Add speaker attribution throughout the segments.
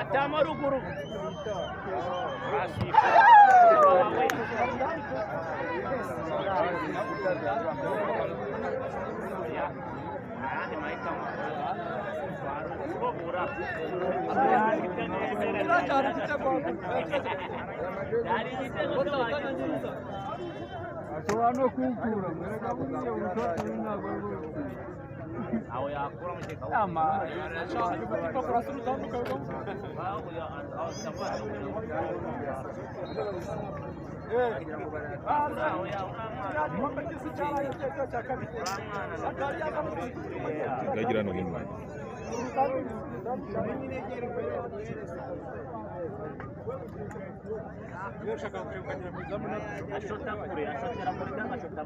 Speaker 1: Atama ruguru.
Speaker 2: Ashobora no kuwukura mwereka ko ugiye ushobora ntabwo
Speaker 3: Ndagira no hino.
Speaker 1: Ashota kure, ashotera muri cyangwa ashota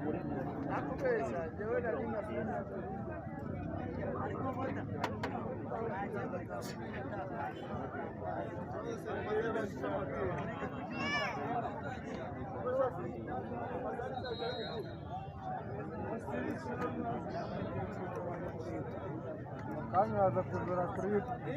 Speaker 1: muri.
Speaker 2: Kanya yaza kugura kuri YouTube.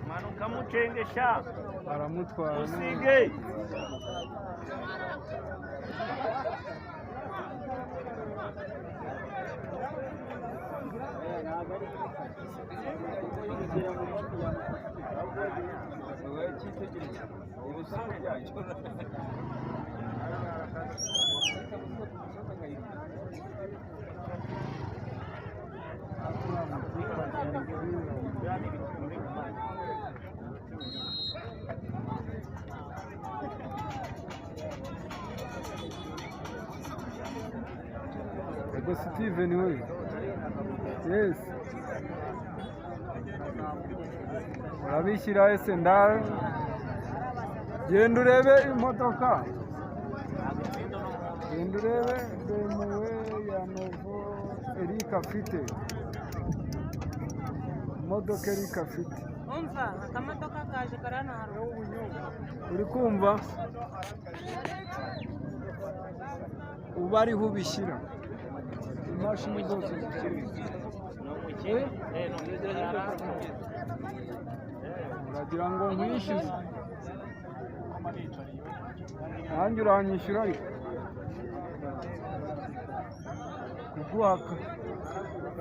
Speaker 1: Manuka mucengesha.
Speaker 2: Aramutwara.
Speaker 1: Usige.
Speaker 2: Ego Steven we. Yes. Urabishyira ese nda genda urebe imodoka. Genda urebe BMW ya Novo Eric afite. Imodoka Eric afite.
Speaker 4: Umva akamodoka kaje karana haruguru.
Speaker 2: Uri kumva? Uba ariho ubishyira. Imashini zose zikiri. Uragira ngo nkwishyuze? Nanjye uranyishyura ariko.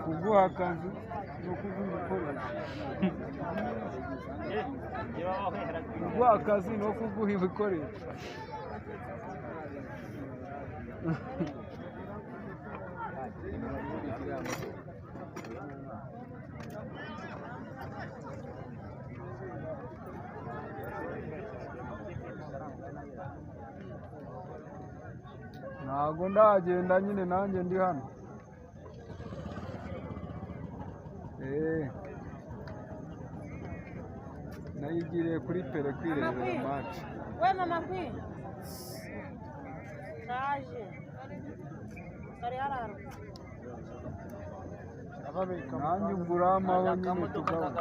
Speaker 2: Kuguha akazi no kuguha ibikoresho. Kuguha akazi no kuguha ibikoresho. Ntabwo ndagenda nyine nanjye ndi hano. Nayigiriye kuri Pere kwirebera match.
Speaker 4: We mama kwi. Kaje. Kari hararo.
Speaker 2: Nanjye ugura amaho nyine tugabana.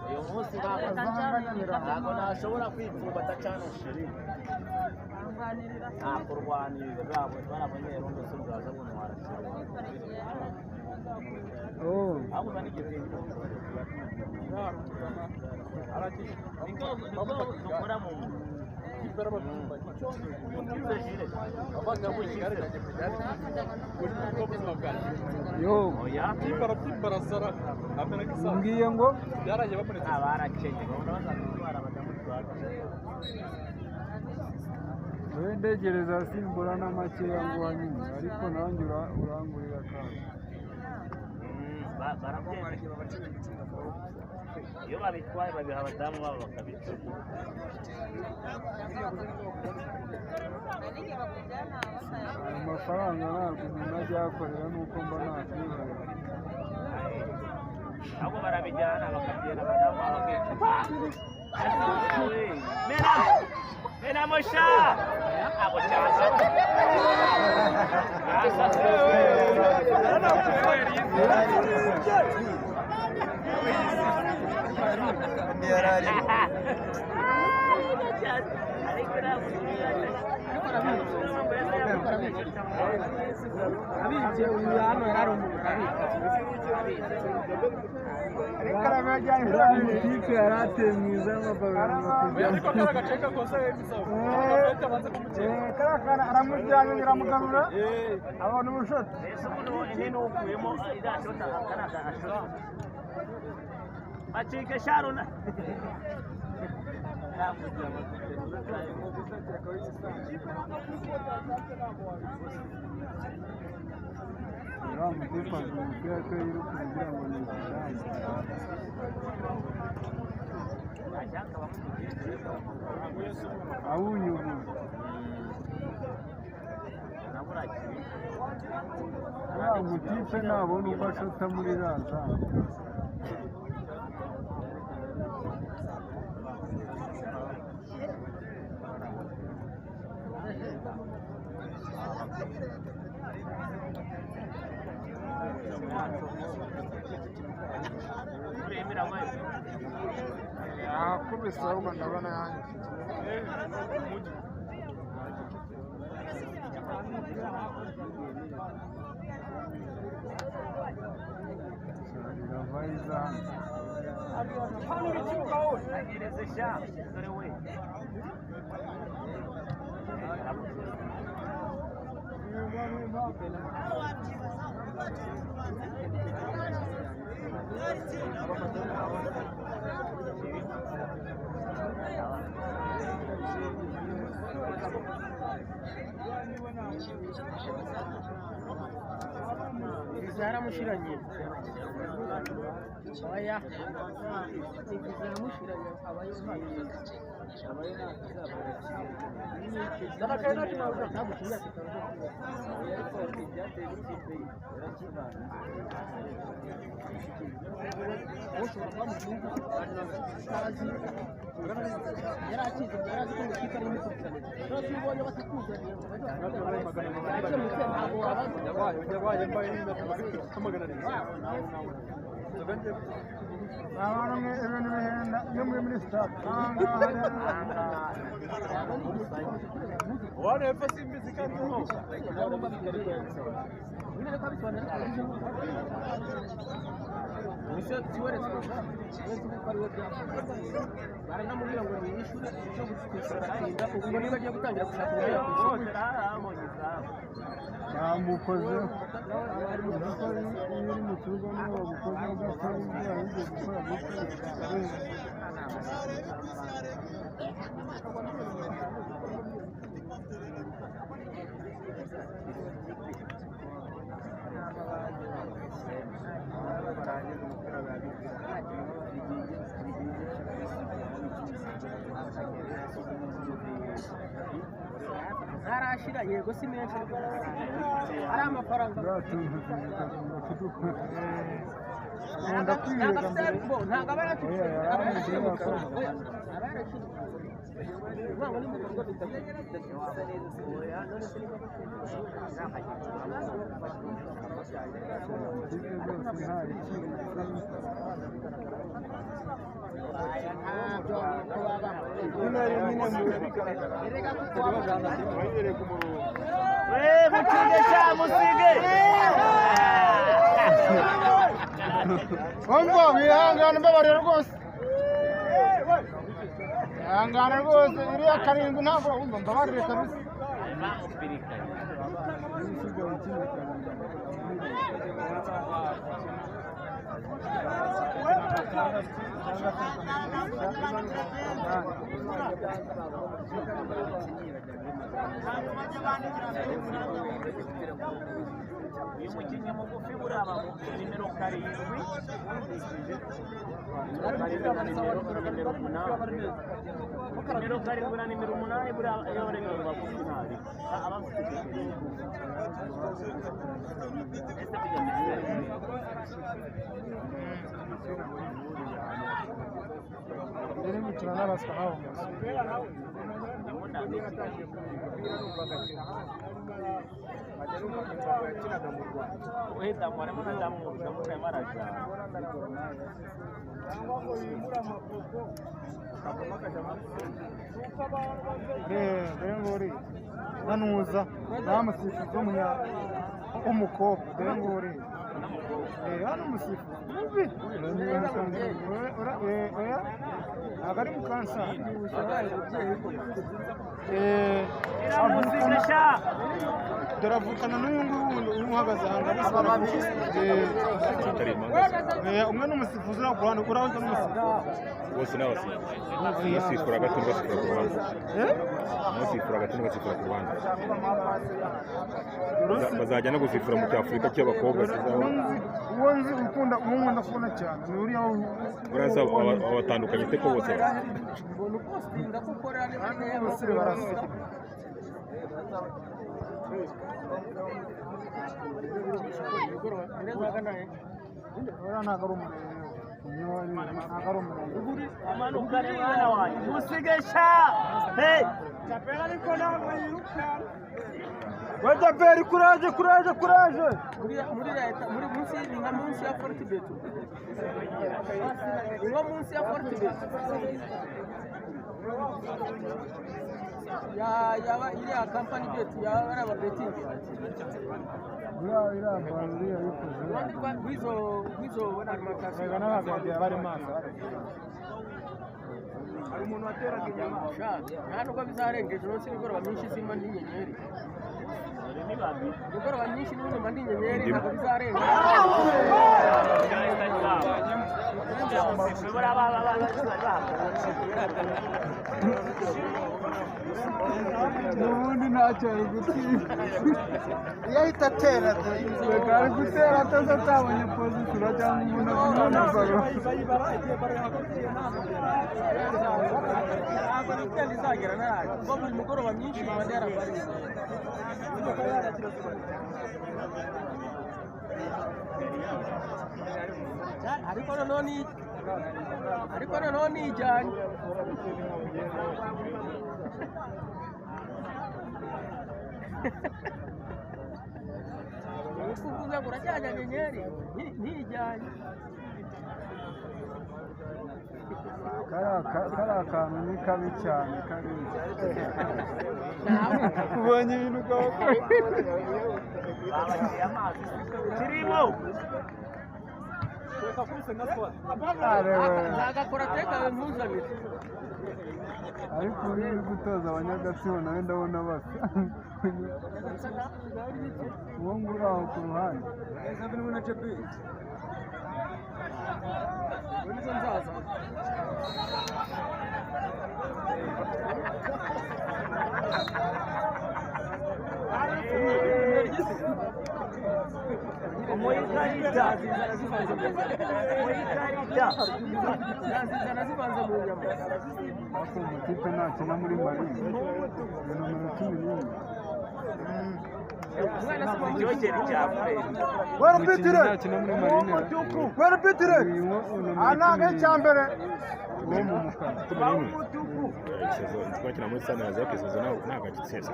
Speaker 1: Uyu munsi ntabwo nashobora kwipfumba atacanishije. Nta kurwanirira barabonye rondo se bwaza buntwara. Ahubwo nigeze dukora mu
Speaker 2: Mbwiye ngo wowe ndegereza simbura na makeya nguha nyine, ariko nanjye urangurira kandi.
Speaker 1: Iyo babitwaye babiha abadamu babo bakabica.
Speaker 2: Amafaranga ntabwo umuntu ajya akorera nuko mba nakwihorera.
Speaker 1: Ahubwo barabijyana bakagenda abadamu babagenzi. Mena mosha. Abo cyaza.
Speaker 2: Ikipe yari ateye mwiza
Speaker 5: aramujyanye biramugarura abona ubushoto.
Speaker 1: Bacike sharuna.
Speaker 2: Uriya mutipe azi umupira ko yiruka ugira ngo ni ikidamu. Awunyubuye. Uriya mutipe nabona uko ashota muri iriya zamu.
Speaker 5: Yakubise ahubwo ndabona yanjye.
Speaker 2: Irava izamu.
Speaker 6: Zaramushiranye. Oya. Zaramushiranye abayo
Speaker 5: Abantu mwe ibintu bihenda iyo muri muri sitade.
Speaker 6: Baranamubwira ngo yishyure icyo kwishyura aratinda ubwo niba agiye gutangira gushaka uburyo yakwishyura.
Speaker 2: Bamukozeho. Uzi ko iyo uri mu kibuga niyo bagukozeho udakora ibyo wari ugiye gukora gutyo.
Speaker 6: Ntarashira yego si menshi ariko ari amafaranga.
Speaker 2: Turiya tuntu tugomba kudukora. Nkunda kwirega mbere.
Speaker 6: Ntabwo aba yaracitse.
Speaker 2: Oya,
Speaker 6: Aba
Speaker 2: yarangije
Speaker 6: yaracitse.
Speaker 2: yakoze.
Speaker 6: Aba yaracitse. Urwango n'ibikorwa
Speaker 2: Ikipe zose nta riciriritse.
Speaker 1: We mucunge sha musige.
Speaker 5: Umva wihangane mbabarira rwose. Ihangane rwose iriya karindwi ntabwo umva mbabarire kabisa.
Speaker 2: Niba usigaye ukina cyane.
Speaker 1: Uyu mukinnyi mugufi buraba nimero 7 na nimero 8 nimero 7 na nimero 8 buraba iyo bari bagufi nabi abafite
Speaker 5: Iri gukina n'abaswa nk'abo dore nguri nanuza namusifuzi w'umukobwa dore nguri hano umusifuzi mubi ntabwo ari mukansanga dore avukana n'uyu nguyu wundi uhagaze ahantu umwe ni umusifuzi uri ku ruhande uriya ni umusifuzi
Speaker 3: bose ni abasifuzi umwe asifura gato undi asifura ku ruhande umwe asifura gato undi asifura ku ruhande bazajya no gusifura mu cyafurika cy'abakobwa
Speaker 5: uwo nzi ukunda uwo nkunda kubona cyane ni uriya
Speaker 3: uriya abatandukanye ute ko bose
Speaker 5: abasore barasa uriya ntabwo ari umurenge ntabwo ari umurenge
Speaker 1: umanukane mwana wanjye musige sha hey
Speaker 2: Japeri ariko ntabwo yirukanka we Japeri kuraje kuraje kuraje
Speaker 6: muri leta muri munsi ni nka munsi ya Fortibet ni nko munsi ya Fortibet ya yaba iriya company bet ya bariya ba betting
Speaker 2: uriya iriya baro uriya yikoze
Speaker 6: uruhande rw'izo rw'izo alimentation
Speaker 5: reka n'abazajya bari maso
Speaker 6: hari umuntu wateraga inyama nta nubwo bizarenga ejo munsi nimugoroba myinshi simba n'inyenyeri nimugoroba myinshi n'ubundi ndi inyenyeri ntabwo bizarenga
Speaker 2: n'ubundi ntacyo ari gutsinda
Speaker 5: iyo ahita atera
Speaker 2: reka ari gutera ataza atabonye pozisiyo cyangwa umuntu akumubona baro
Speaker 6: ntabwo weekend izagera naraje kuko buri mugoroba myinshi mba yarabariye ariko noneho ni ariko noneho nijyanye kuvuga ngo uracyajya nyenyeri ntijyanye
Speaker 2: kariya kantu ni kabi cyane kariya ubonye ibintu ukaba
Speaker 1: kirimo
Speaker 6: nagakora tekawe mpuzabiri
Speaker 2: ariko uri gutoza abanyagatsibo nawe ndabona basa uwo nguri aho ku ruhande
Speaker 6: nizo nzaza
Speaker 1: umuyikarita umuyikarita
Speaker 6: zazizana zivanze mu nyama
Speaker 2: ariko umutipe ntakina muri marine ni nomero 11
Speaker 6: umwana si mu
Speaker 1: icyokere cya fureri
Speaker 5: werupitire
Speaker 2: ntakina muri marine
Speaker 5: werupitire aha ntabwo ari icya mbere
Speaker 2: uwo mu mukara
Speaker 3: 11 twakina muri Sunrise ariko izo ntabwo agitsinze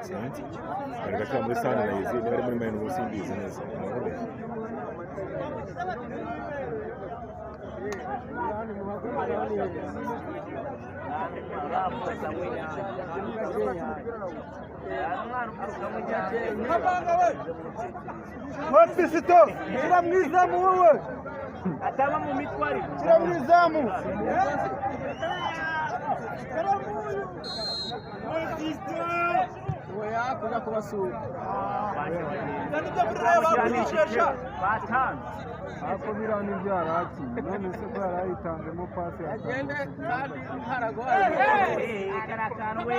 Speaker 3: bari gakina muri Sunrise niba ari muri Marine ubu simbizi neza
Speaker 5: we pisito shyira mu izamu wowe
Speaker 1: ataba mu mitwe ariko
Speaker 5: shyira mu izamu
Speaker 6: Kujya kubasura.
Speaker 1: Batanze.
Speaker 2: Ariko biriya nibyo yari akinye, none se ko yari ayitanzemo pasi?
Speaker 6: Agende kandi haragoye.
Speaker 1: Kariya kantu we.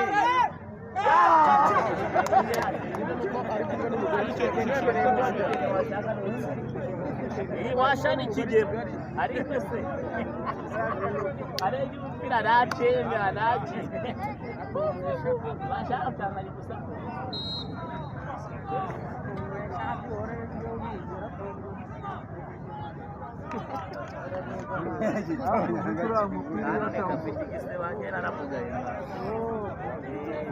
Speaker 1: Washana ikigero ariko se arebye umupira aracembe araci bashaka kanganya gusa.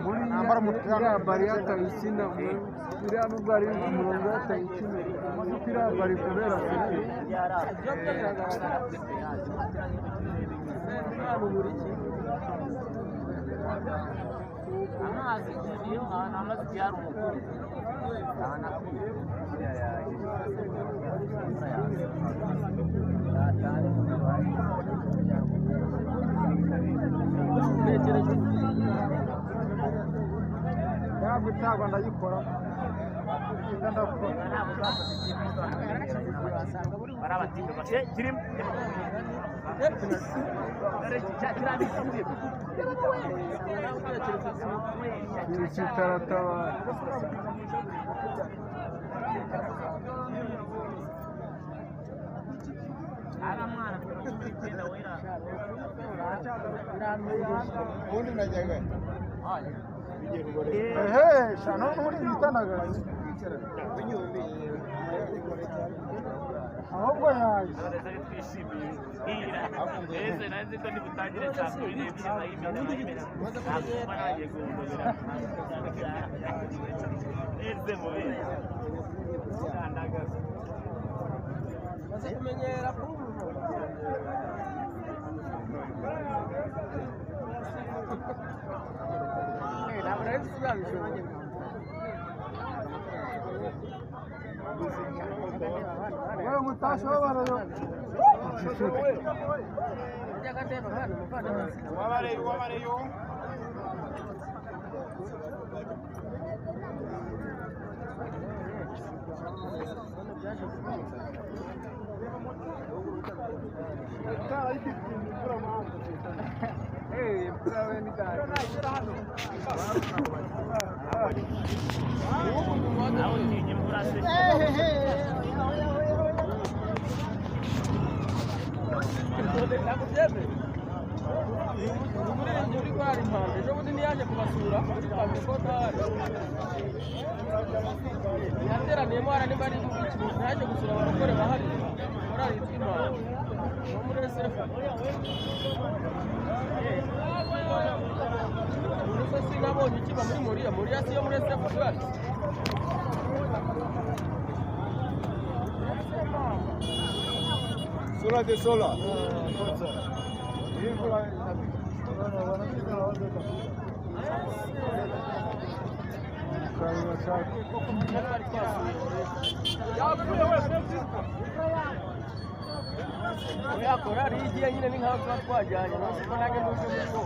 Speaker 2: Uriya mupira muri iriya bari atayikina, iriya nubwo ari umurongo atayikina, kuko iriya bari kubera feri.
Speaker 1: Amazi iyo ahantu amazi yari umukuru.
Speaker 5: Ntabwo itagwa ndayikora ndakora.
Speaker 2: Kitaratabara.
Speaker 5: Ubundi najyaga ehe shano n'ubundi nitanaga ahubwo yaje.
Speaker 1: Ese nanzi ko nibutangire saa 12 zayimena ntabwo nagiye guhondobera ese mubizi ndagaza.
Speaker 6: Maze kumenyera kuba umujura. Ntabwo nari nzi uzabishobora.
Speaker 5: Wewe mutashe wabarayo.
Speaker 7: Wabareyo wabareyo.
Speaker 1: Nawe utinya imvura se?
Speaker 6: Ntabwo byemeye. Umuririmbyi uri korari impanda ejo bundi ntiyaje kubasura twamenye ko adahari, yateraniyemo hariya niba ari ntiyaje gusura abarokore bahari. Korari yitwa Impanda wo muri esefu. Ubu se sinabonye ikiba muri Moriya? Moriya si yo muri esefu bwacu.
Speaker 7: Sola de sola. Oya, korari iyo igiye nyine ni nkaho tuba twajyanye, ntuzi ko nanjye nuje muri bo.